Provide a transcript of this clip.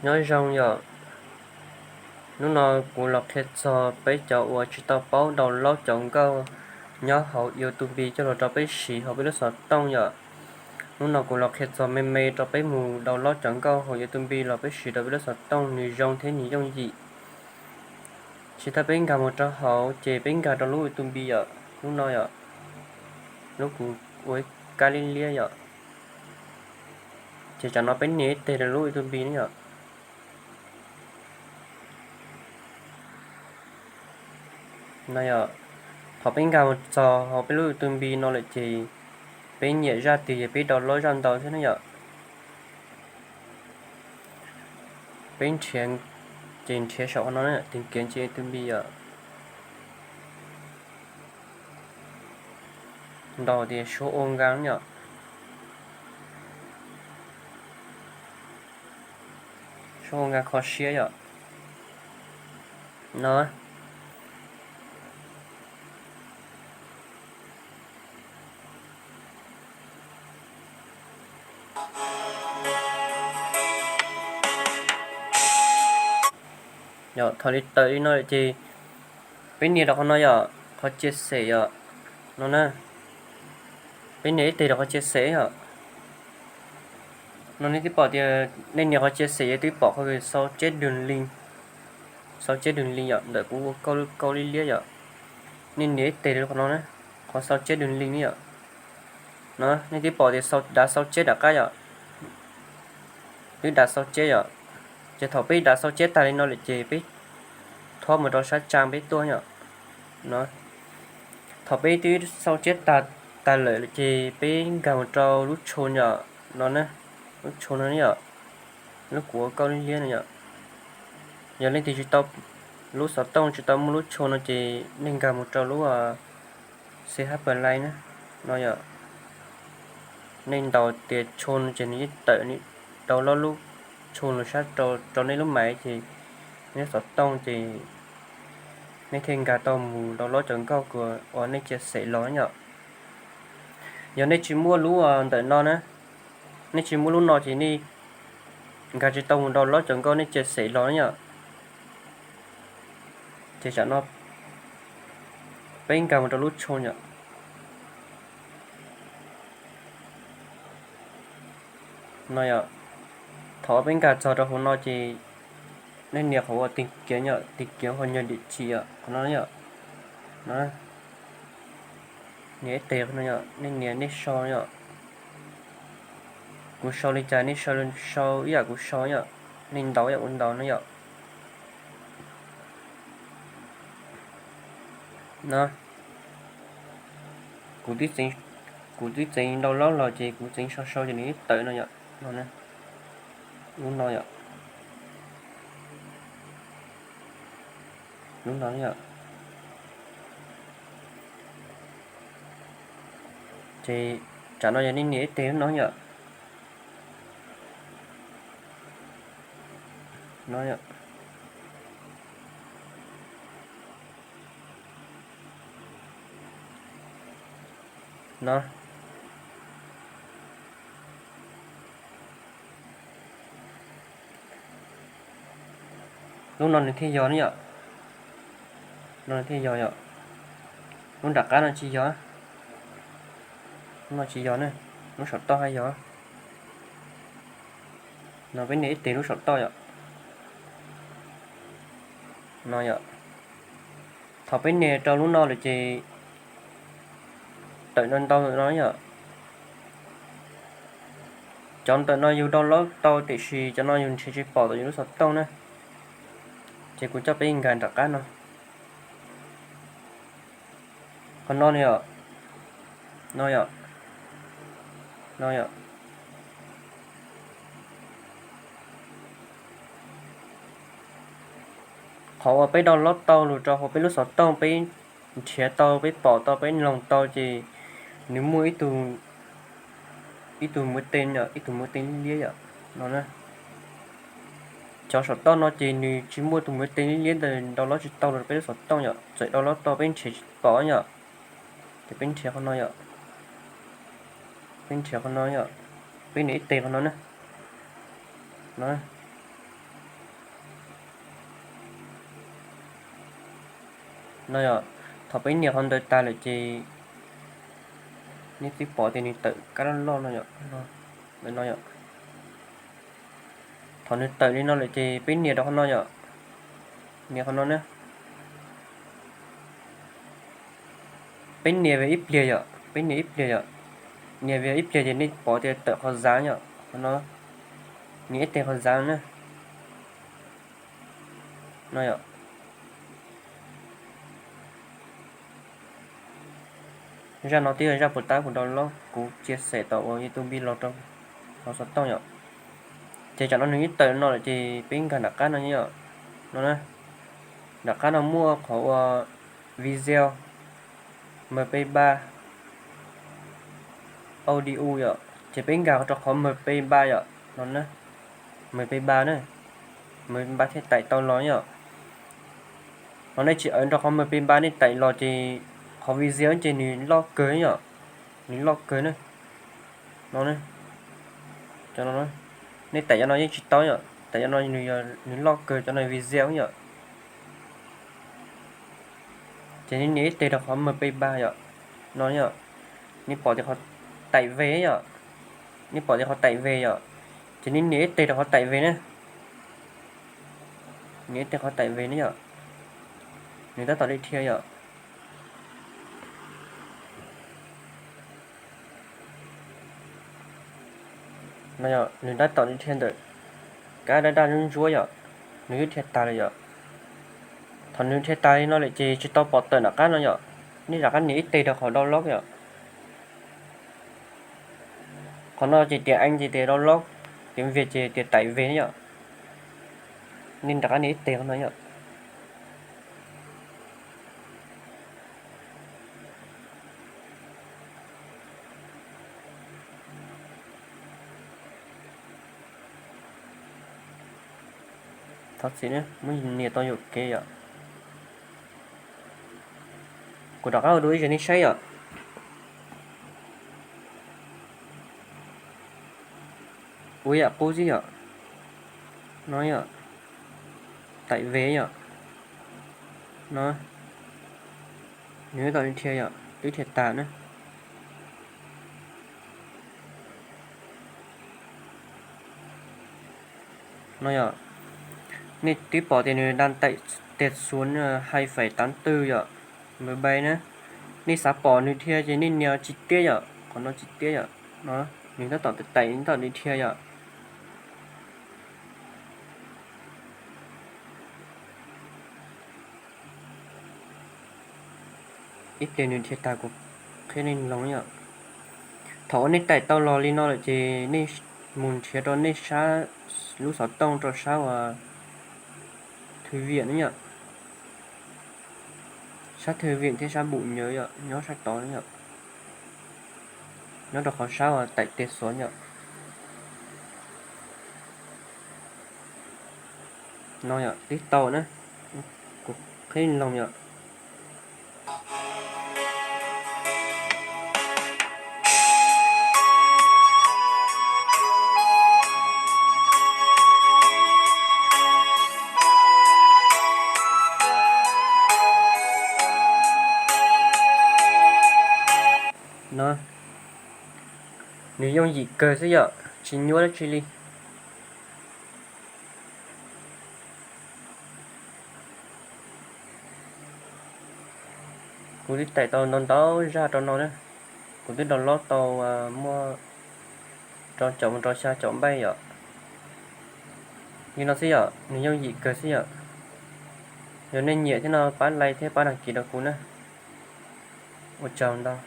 Nyob zoo yom, hnub no kuv los qhia txog peb cov uas tsis tau paub download cov nkauj nyob hauv YouTube coj los rau peb siv hauv peb lub xov tooj yom. Hnub no kuv los qhia txog me me rau peb mus download cov nkauj hauv YouTube los peb siv rau peb lub xov tooj nws zoo thiab nws yooj yim. Tsis tas peb nkag mus rau hauv ces peb nkag rau lub YouTube yom, lub no yom, lub kuv ua ib kab liab liab yom. Ces tsam no peb nias ib teg rau lub YouTube ne yom. No yom, thaum peb nkag mus txog hauv peb lub YouTube no lawm ces peb nyiam zaj twg ces peb download zaj ntau xwb ne yom. Peb nrhiav, ces nrhiav saum qhov no, tìm kiếm trên YouTube yom. Ntaus tias suab ua nka yom, suab ua nka kho siab yom. No yog thaum li tawm li no lawm ces peb nias rau qhov no yom, qhov chia sẻ yom. No na, peb nias ib teg rau qhov chia sẻ yom. No nej twb pom tias nej nias qhov chia sẻ ces twb pom qhov sau chép đường link, sau chép đường link yom, ntawm kuv ua kauj liab liab yom. Nej nias ib teg rau qhov no na, qhov sau chép đường link ne yom. No nej twb pom tias dav sau chép rov qab yom, twb dav sau chép yom. Ces thaum peb dav sau chép tag li no lawm ces peb thob mus rau sab tsa peb tuaj yom. No, thaum peb twb sau chép tag, tag lawm ces peb nkag mus rau lub tsho yom, no na, lub tsho no yom, lub kuv ua kauj liab liab no yom. Yog leej twg tsis tau, lub xov tooj tsis tau muaj lub tsho no ces nej nkag mus rau lub CH Play na, no yom. Nej ntaus tias tsho no ces nws yeej tawm download lub tsho no sab rau nej lub máy ces nej lub xov tooj ces nej thiaj nkag tau mus download cov nkauj uas nej chia sẻ los yom. Yog nej tsis muaj lub ntawm no na, nej tsis muaj lub no ces nej nkag tsis tau mus download cov nkauj nej chia sẻ los yom. Ces tsam no peb nkag mus rau lub tsho yom. No yom, thaum peb nkag txog rau hauv no ces nej nias qhov uas tìm kiếm yom, tìm kiếm hoặc nhập địa chỉ yom, qhov no yom. No, nias ib teg qhov no yom, nej nias nej sau yom. Kuv sau li cas nej sau, sau ib yam kuv sau yom, nej ntaus ib yam kuv ntaus no yom. No, kuv twb txeev, kuv twb txeev download los ces kuv txeev sau sau ces nws twb tawm no yom. No, lub no yom, lub no yom. Ces tsam no yog nej nias ib teg lub no yom. No, lub no nws thiaj yog ne yom. No nws thiaj yog yom. Lub nram qab no tsis yog. Lub no tsis yog ne, lub saum toj haj yog. No peb nias ib teg lub saum toj yom. No yom, thaum peb nias rau lub no lawm ces tawm ntau ntau no yom. Cov ntawm no yus download tau tiam sis cov no yus nrhiav tsis pom tau yus lub xov tooj na. Ces kuv coj peb nkag nram qab no. Qhov no yom, no yom, no yom. Qhov uas peb download tau los rau hauv peb lub xov tooj, peb nrhiav tau, peb pom tau, peb mloog tau ces nws muaj ib tug, ib tug muv tej yom, ib tug muv tej liab yom, no na. Cov saum toj no ces nws tsis muaj tus muv tej liab ntawd, download tsis tau los rau peb lub xov tooj yom, txawm download tau peb nrhiav tsis pom yom. Ces peb nrhiav qhov no yom, peb nrhiav qhov no yom, peb nias ib teg qhov no na. No, No yom, thaum peb nias qhov ntawd tas lawm ces nej twb pom tias nws tawm kab loj loj no yom, no yom. Thaum nws tawm li no lawm ces peb nias rau qhov no yom, nias qhov no na. Peb nias vim ib pliag yom, peb nias ib pliag yom, nias vim ib pliag ces nej pom tias tawm qhov zav yom, qhov no, nias ib teg qhov zav na. No yom. Zaj no twb yog zaj puas tab kuv download, kuv tsia xem tau ua YouTube los rau hauv xov tooj yom. Ces tsam no nws twb tawm no lawm ces peb nkag nram qab no yom. No na, nram qab no muaj qhov ua video, MP ba, audio yom, ces peb nkag rau qhov MP ba yom, no na, MP ba na, MP ba thiaj taim tau los yom. Ho nej tsis awv nrog qhov MP ba nej taim los ces qhov video ces nws loj kawg yom, nws loj kawg na. No, nej taim cov no yeej tsis tau yom, taim cov no nws loj kawg, cov no video yom. Ces nej nias ib teg rau qhov MP ba yom, no yom, nej pom tias qhov taim ve yom, nej pom tias qhov taim ve yom, ces nej nias ib teg rau qhov taim ve na, nias ib teg qhov taim ve na yom, nws tab tom li dhia yom. No yom, nws tab tom li dhia ntawm kab daj daj ntsuab ntsuab yom, nws twb dhia tag lawm yom. Thaum nws dhia tag li no lawm ces tsis tau pom tawm nram qab no yom, nej rov qab nias ib teg rau qhov download yom. Qhov no ces tias Anh ces tias download, tias Việt ces tias tải về yom. Nej rov qab nias ib teg qhov no yom. Thov txim, muab nias tau yuam kev yom. Kuv rov qab ua dua ib zaug nej saib yom. Ua yam qub xwb yom. No yom, tải về yom. No, nws tab tom dhia yom, twb dhia tag na. No yom, nej twb pom tias nws đang tải test xuống hai phẩy tám tư yom, mb na. Nej xav pom nws dhia ces nej nias chi tiết yom, qhov no chi tiết yom. No, nws tab tom tải, tab tom dhia yom. Ib pliag nws dhia tag kuv qhia nej mloog yom. Thaum uas nej tải tau los li no lawm ces nej mus nrhiav rau nej sab lub xov tooj rau sab uas thư viện na yom. Sab thư viện thiab sab bộ nhớ yom, nyob sab tod yom. Nyob rau qhov sab uas tải test xuống yom. No yom, twb tau na. Kuv qhia mloog yom. No, nws yooj yim kawg xwb yom, tsis nyuaj dab tsi li. Kuv twb tải tau ntau ntau zaj rau no na. Kuv twb download tau muaj rau caum mus rau xya caum npaij yom. Li no xwb yom, nws yooj yim kawg xwb yom. Yog nej nyiam thiab no pab like thiab pab đăng ký rau kuv na. Ua tsaug ntau.